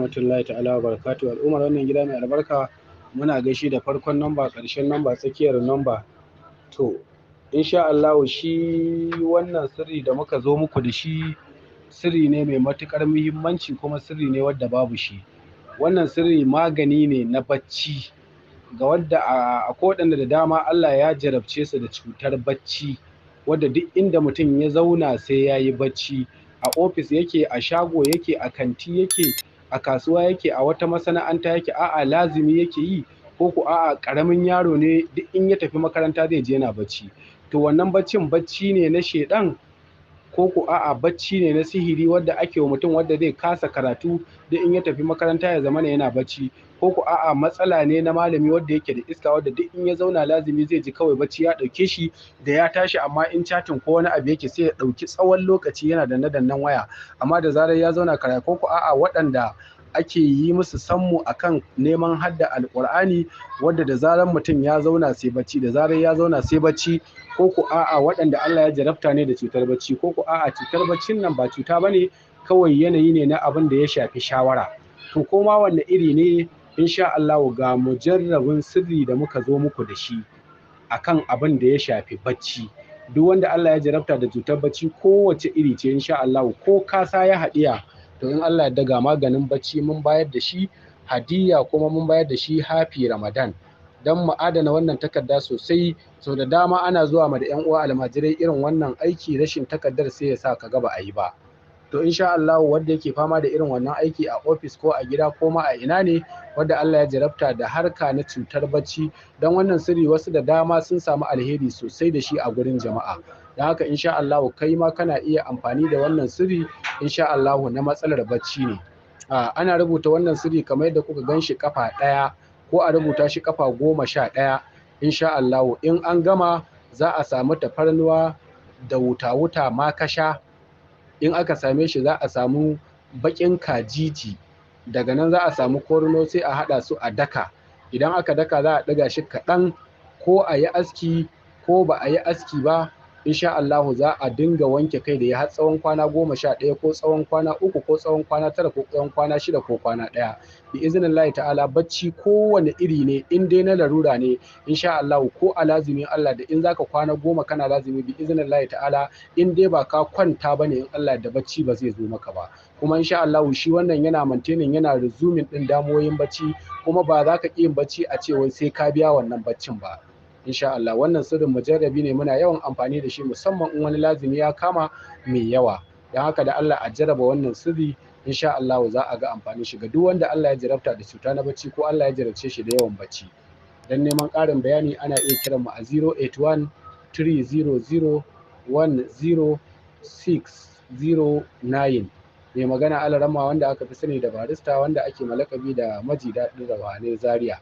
rahmatullahi ta'ala wa barakatuh. Al'ummar wannan gida mai albarka, muna gaishe da farkon namba, ƙarshen namba, tsakiyar namba. To, insha Allahu shi wannan sirri da muka zo muku da shi sirri ne mai matuƙar muhimmanci, kuma sirri ne wadda babu shi. Wannan sirri magani ne na bacci ga wadda akwai waɗanda da dama Allah ya jarabce su da cutar bacci, wadda duk inda mutum ya zauna sai ya yi bacci. A ofis yake, a shago yake, a kanti yake, a kasuwa yake, a wata masana'anta yake, a'a lazimi yake yi, ko ko a'a ƙaramin yaro ne, duk in ya tafi makaranta zai je yana bacci. To wannan baccin bacci ne na sheɗan, ko ko a'a bacci ne na sihiri wadda ake wa mutum wadda zai kasa karatu, duk in ya tafi makaranta ya zamana yana bacci, ko ko a'a matsala ne na malami wadda yake da iska, wadda duk in ya zauna lazimi zai ji kawai bacci ya ɗauke shi da ya tashi, amma in chatting ko wani abu yake sai ya ɗauki tsawon lokaci yana danne dannen waya, amma da zarar ya zauna karatu, ko ko a'a waɗanda ake yi musu sammu akan neman hadda alƙur'ani, wadda da zarar mutum ya zauna sai bacci, da zarar ya zauna sai bacci, ko ko a'a waɗanda Allah ya jarabta ne da cutar bacci, ko ko a'a cutar baccin nan ba cuta bane, kawai yanayi ne na abin da ya shafi shawara. To ko ma wanne iri ne, insha Allahu ga mujarrabin sirri da muka zo muku da shi akan abin da ya shafi bacci. Duk wanda Allah ya jarabta da cutar bacci kowace iri ce, insha Allahu ko kasa ya haɗiya, to in Allah ya daga maganin bacci mun bayar da shi hadiya, kuma mun bayar da shi hafi Ramadan. Don mu adana wannan takarda sosai. Sau da dama ana zuwa ma da ƴan uwa almajirai irin wannan aiki, rashin takardar sai ya sa ka ga ba a yi ba. To insha Allah wanda yake fama da irin wannan aiki a ofis ko a gida ko ma a ina ne, wanda Allah ya jarabta da harka na cutar bacci, don wannan sirri wasu da dama sun samu alheri sosai da shi a gurin jama'a. Don haka insha Allah kai ma kana iya amfani da wannan sirri, insha Allah na matsalar bacci ne. Ana rubuta wannan sirri kamar yadda kuka gan shi kafa ɗaya, ko a rubuta shi kafa 11 insha Allah. In an gama za a samu tafarnuwa da wuta-wuta makasha. In aka same shi za a samu baƙin kajiji, daga nan za a samu korno, sai a haɗa su a daka. Idan aka daka za a ɗiga shi kaɗan, ko a yi aski ko ba a yi aski ba, insha Allahu za a dinga wanke kai da ya har tsawon kwana 11, ko tsawon kwana 3, ko tsawon kwana 9, ko tsawon kwana 6, ko kwana 1. Bi iznillahi ta'ala bacci kowane iri ne, in dai na larura ne, insha Allahu ko a lazimin Allah da in zaka kwana 10 kana lazimi, bi iznillahi ta'ala in dai ba ka kwanta bane, in Allah da bacci ba zai zo maka ba. Kuma insha Allahu shi wannan yana maintaining, yana resuming din damuwoyin bacci, kuma ba za ka ƙi yin bacci a ce wai sai ka biya wannan baccin ba. Insha Allah wannan sirrin mujarrabi ne, muna yawan amfani da shi musamman in wani lazimi ya kama mai yawa. Don haka da Allah a jarraba wannan sirri, insha Allah za a ga amfanin shi ga duk wanda Allah ya jarabta da cuta na bacci, ko Allah ya jarabce shi da yawan bacci. Dan neman ƙarin bayani ana iya kiran mu a 081 300 10609. Mai magana Alarama, wanda aka fi sani da Barista, wanda ake malakabi da Maji Daɗin Rawanai Zaria.